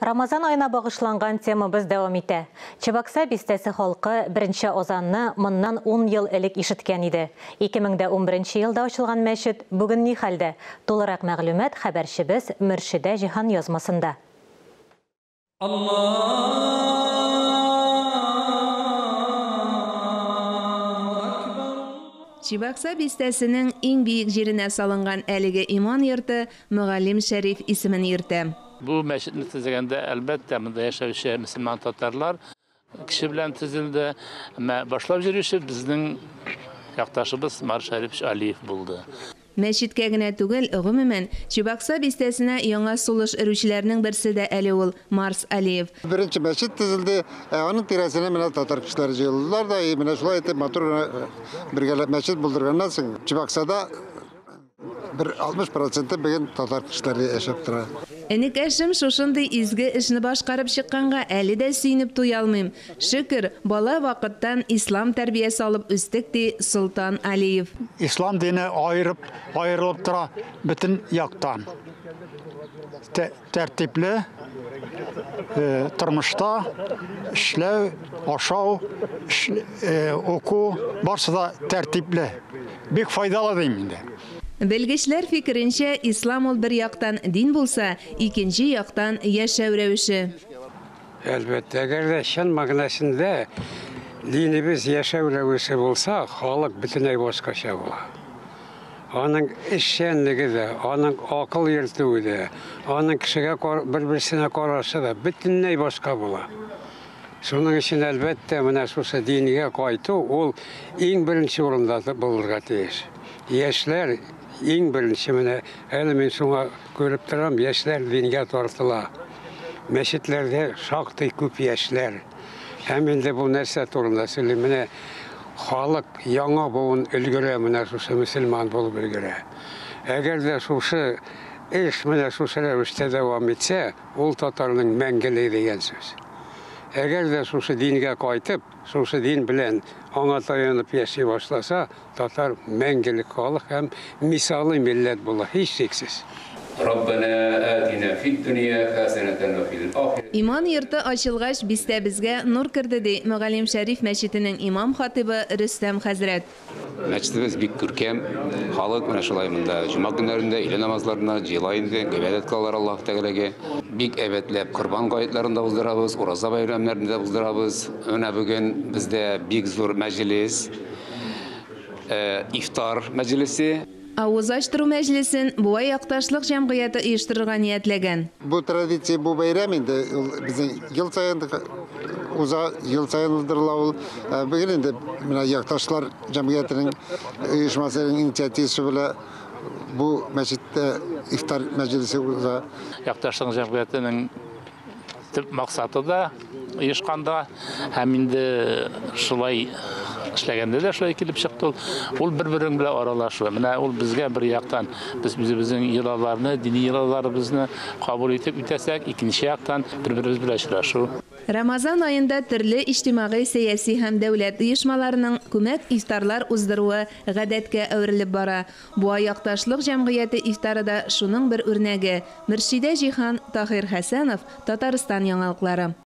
Рамазан аена багышланган темабыз дәвам итә. Чабакса бистәсе халкы беренче азанны моннан 10 ел элек ишеткән иде. 2011 елда ачылган мәчет бүген ни хәлдә? Тулырак мәгълүмат хәбәрчебез Мөршидә Җиһан язмасында. Чебакса бистәсенең иң биек җиренә салынган әлеге иман йорты Мөгаллим Шәриф исемен йөртә. Бу мәчетне төзегәндә, әлбәттә, монда яшәүче мөселман татарлар кеше белән төзелде. Әмма башлап йөрүче безнең якташыбыз Марс Шәрипович Алиев булды. Мәчеткә генә түгел, гомумән, Чебакса бистәсенә яңа сулыш өрүчеләрнең берсе дә әле ул Марс Алиев. Беренче мәчет төзелде, ә аның тирәсенә менә татар кешеләре җыелдылар да, и менә шулай итеп матур гына бергәләп мәчет булдырганнан соң Чебаксада бер 60% бүген татар кешеләре яшәп тора. Энекәшем шушындый изге эшне башкарып чыкканга әле дә сөенеп туя алмыйм. Шөкер, бала вакыттан ислам тәрбиясе алып үстек, ди Солтан Алиев. Ислам дине аерып, аерылып тора бөтен яктан. Тәртипле тормышта эшләү, ашау, уку барсы да тәртипле. Бик файдалы дим инде. Белгечләр фикеренчә, ислам ул бер яктан дин булса, икенче яктан яшәү рәвеше. Әлбәттә, әгәр дә чын мәгънәсендә динебез яшәү рәвеше булса, халык бөтенләй башкача була. Аның эшчәнлеге дә, аның акыл йөртүе дә, аның кешегә бер-берсенә карашы да бөтенләй башка була. Шуның өчен, әлбәттә, менә шушы дингә кайту ул иң беренче урында булырга тиеш. Яшьләр иң беренче, менә әле мин шуңа күреп торам, яшьләр дингә тартыла. Мәчетләрдә шактый күп яшьләр. Һәм инде бу нәрсә турында сөйли? Менә халык яңа буын өлгерә, менә шушы мөселман булып өлгерә. Әгәр дә шушы эш менә шушы рәвештә дәвам итсә, ул татарның мәңгелеге дигән сүз. Әгәр дә шушы дингә кайтып, шушы дин белән аңа таянып яши башласа, татар мәңгелек халык һәм мисалы милләт була, һичшиксез. Раббана атина фид-дөнья хәсәнәтән вә фил-ахирәти. Иман йорты ачылгач, бистәбезгә нур керде, ди Мөгаллим Шәриф мәчетенең имам-хатыйбы Рөстәм хәзрәт. Мәчетебез бик күркәм, халык менә шулай монда җомга көннәрендә, өйлә намазларына җыела инде, гыйбадәт кылалар Аллаһ Тәгаләгә. Бик әйбәтләп Корбан гаетләрен дә уздырабыз, Ураза бәйрәмнәрен дә уздырабыз. Менә бүген бездә бик зур мәҗлес, ифтар мәҗлесе. Авыз ачтыру мәҗлесен Буа якташлык җәмгыяте оештырырга ниятләгән. Бу традиция, бу бәйрәм инде ул безнең ел саен уза, ел саен уздырыла ул. Бүген инде менә якташлар җәмгыятенең оешмасының инициативасы белән бу мәчеттә ифтар мәҗлесе уза. Якташлык җәмгыятенең төп максаты да оешканда һәм инде шулай эшләгәндә дә шулай килеп чыкты ул. Ул бер-берең белән аралашу. Менә ул безгә бер яктан без үзебезнең йолаларны, дини йолаларыбызны кабул итеп үтәсәк, икенче яктан бер-беребез белән очрашу. Рамазан аенда төрле иҗтимагый, сәяси һәм дәүләт оешмаларының күмәк ифтарлар уздыруы гадәткә әверелеп бара. Буа якташлык җәмгыяте ифтары да шуның бер үрнәге. Мөршидә Җиһан, Таһир Хәсәнов, Татарстан яңалыклары.